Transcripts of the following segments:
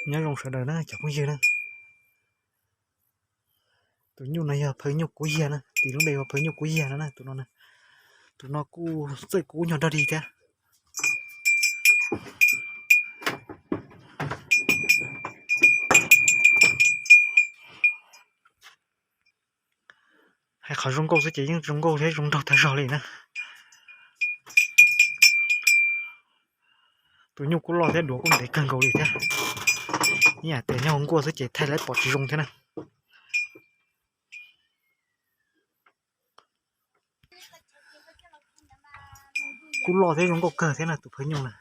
Nyob zoo sawv daws na cov phooj ywg na. Tus nyuj no yog phawj nyuj kub yag na, tis lub npe hu phawj nyuj kub yag no na, tus no na. Tus no kuj txawj kub nyuag dog dig thiab. Hais qhov zoo nkauj xwb ces yeej zoo nkauj thiab zoo nraug tag zog li na. Tus nyuj kuj loj thiab duav kuj ntev kawg nkaus li thiab. Ib yam tias nyob hauv nkuaj xwb ces thaij lawv pom tsis zoo thiab na. Kuj loj thiab zoo nkauj kawg thiab na tus phawj nyuj na.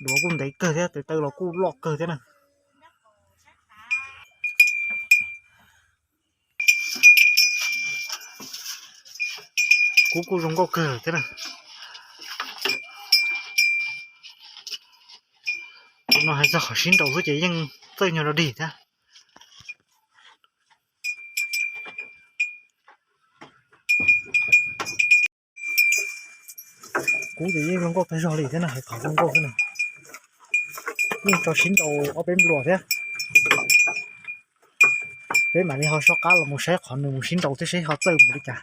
Duav kuj ntev kawg thiab tes taw los kuj loj kawg thiab na. Kub kuj zoo nkauj kawg thiab na. Tus no hais txog qhov sib nraus xwb ces yeej txawj nyuag dog dig thiab. Kub ces yeej zoo nkauj tag zog li thiab na, hais qhov zoo nkauj xwb na. Yeej tso sib nraus ob peb npluas thiab. Peb mam li ho soj qab los mus saib qhov nws mus sib nraus thiab seb ho txawj mus li cas.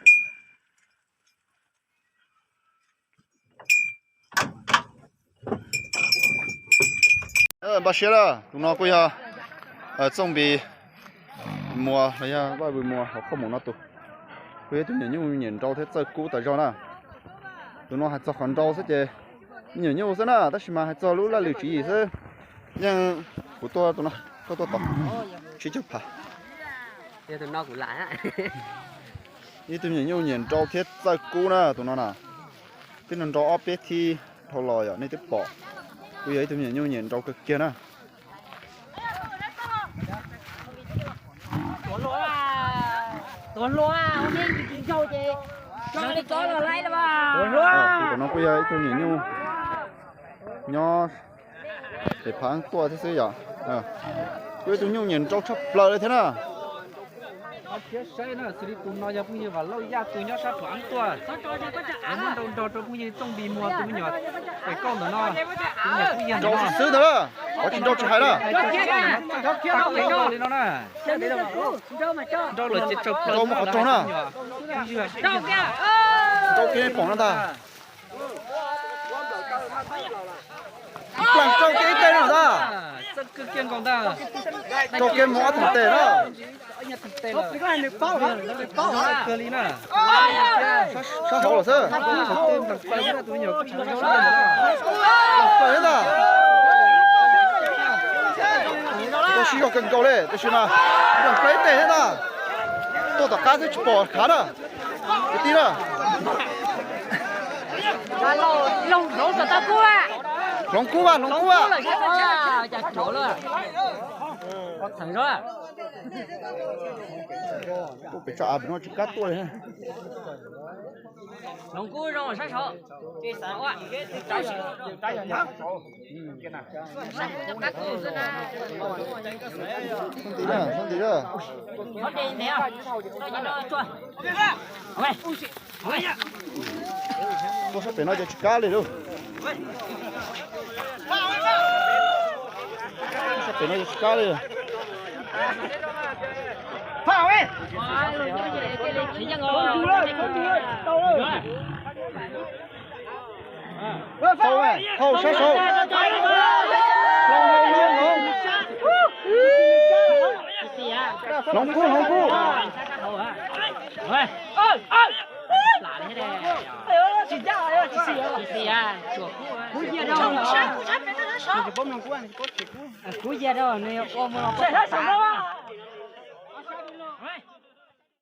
Npaj siab na, tus no kuj yog Txooj Npis Muas los yog Vaj Vwm Muas hauv qhov muag no tus. Kuj yog ib tug me nyuam nyuj nyiam nraus thiab txawj kub tas zog na. Tus no hais txog qhov nraus xwb ces me nyuam nyuj xwb na, tab sis mas hais txog lub laj lwm tswv yim xwb. Yeej kuv tuaj tus no, koj tuaj tod tsib caug phav. Ib tug me nyuam nyuj nyiam nraus thiab txawj kub na tus no na. Twb nraus ob peb thib dhau los yom nej twb pom. Kuj yog ib tug me nyuam nyuj nyiam nraus kawg kiag na. Tus no kuj yog ib tug me nyuam nyuj nyob pem phav tuaj thiab xwb yom. Kuj ib tug nyuj nyiam nraus tshaj plaws li thiab na. Thiab saib na, xws li tus no yog phooj ywg Vam Lauj Yaj tus nyob sab phav tuaj, muab nraus nrog rau phooj ywg Txooj Npis Muas tus me nyuam pem kauj ntawm no. Nraus xwb ntag, qhov tsis nraus tsis hais na. Li no na. Nraus lawm ces tsaws plaws, nraus muaj qhov raug na. Nraus kiag pom no ntag. Plam rau kiag ib teg no ntag. Rau kiag mus ob tog tes na. Sab saud los xwb. Plaws thiab ntag. Tuaj sib zog kawg nkaus li tab sis mas nplees ib teg thiab ntag. Tuaj tom qab twb tsis pom khav na. Kwv tij na. Hloov kub vas, hloov kub vas. Pem tso av pem no tsis kam tuaj li. Tuaj sab pem no ces tsis kam li lauj. Sab pem no ces tsis kam li. Hau, hau sab saud. Hloov kub, hloov kub.